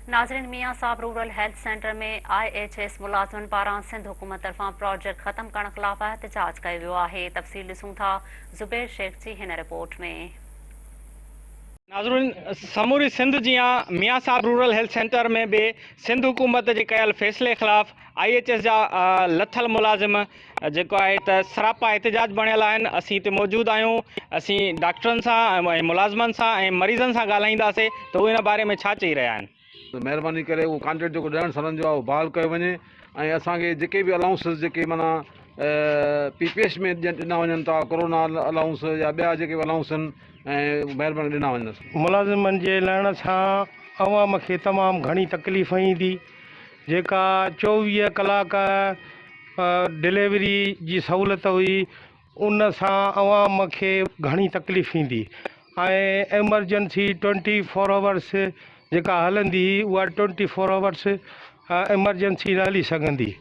ناظرين Mian Sahib rural health centre ۾ I H S ملازمن پاران سنڌ حڪومت طرفان پراجيڪٽ ختم ڪرڻ خلاف احتجاج ڪيو ويو آهي تفصيل ڏسون ٿا زبير شيخ جي هن رپورٽ ۾. ناظرين سموري سنڌ جيان Mian Sahib rural health centre ۾ به سنڌ حڪومت جي ڪيل فيصلي خلاف I H S جا لٿل ملازم جيڪو آهي ته سراپا احتجاج بڻيل آهن اسين هتي موجود آهيون اسين ڊاڪٽرن سان ۽ ملازمن سان ۽ مريضن سان ڳالهائينداسي ته هو ان باري ۾ ڇا چئي رهيا آهن. ته مهرباني ڪري اهو ڪانٽريڪٽ جيڪو ڏهن سالن جو آهي اهو بحال ڪيو وڃي ۽ اسان کي جيڪي به الائونسز جيڪي معنيٰ پي پي ايس ۾ ڏنا وڃن ٿا ڪورونا الائونس يا ٻيا جيڪي به الائونس آهن ۽ مهرباني ڏنا وڃن. ملازمن جي لهڻ سان عوام کي تمام گهڻي تڪليف ايندي جيڪا 24 ڪلاڪ ڊليوري جي سهولت هئي ان سان عوام کي گهڻي تڪليف ايندي ۽ ايمرجنسي ٽوئنٽي فور آورس جيڪا هلندي هئي اها ٽوئنٽي فور آورس ايمرجنسي نه هلي سگهندي.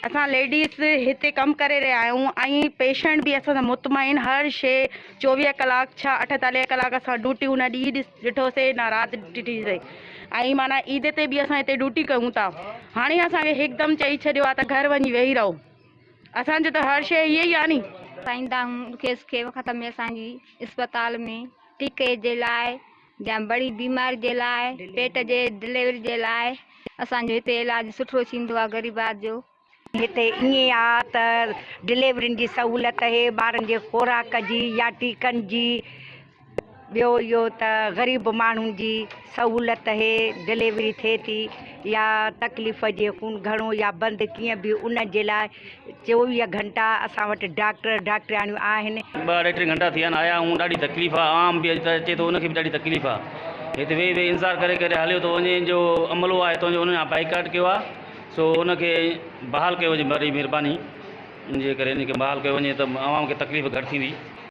اسان ليڊيز هتي ڪم ڪري رهيا آهيون ۽ پيشنٽ به اسان سان مطمئن هر شي 24 ڪلاڪ ڇا 48 ڪلاڪ اسان ڊيوٽيون نه ڏينهن ڏٺوسي نه رات ڏٺي سي ۽ معنيٰ عيد تي به اسان هتي ڊيوٽي ڪيون ٿا هاڻي اسان کي هڪدم چئي ڇڏيو آهي ته گهر وڃي ويهي رهو اسان جو ته هر شيء هيء ئي آ ني. پائيندا آهيون ڏکي سکي وقت ۾ اسان جي اسپتال ۾ ٽيڪي جي لاء يا بڙي بيماري جي لاء پيٽ جي ڊليوري جي لاء اسان جو هتي علاج سٺو ٿيندو آ غريبات جو. هتي ائين آ ته ڊليورين جي سهولت اهي ٻارن جي خوراڪ جي يا ٽيڪن جي ٻيو اهو ته غريب ماڻهن جي سهولت اهي ڊليوري ٿئي ٿي يا تڪليف جي خون گهڻو يا بند ڪيئن به ان جي لاء 24 گهنٽا اسان وٽ ڊاڪٽر ڊاڪٽرياڻيون آهن. ٻه اڍائي ٽي گهنٽا ٿي ويا آهن آيا آهيون ڏاڍي تڪليف آهي عوام به اڄ ته اچي ٿو ان کي به ڏاڍي تڪليف آهي هتي ويهي ويهي انتظار ڪري ڪري هليو ٿو وڃي جو عملو آهي تنهنجو انهن بائيڪاٽ ڪيو آهي سو ان کي بحال ڪيو وڃي وڏي مهرباني ان جي ڪري ان کي بحال ڪيو وڃي ته عوام کي تڪليف گهٽ ٿيندي.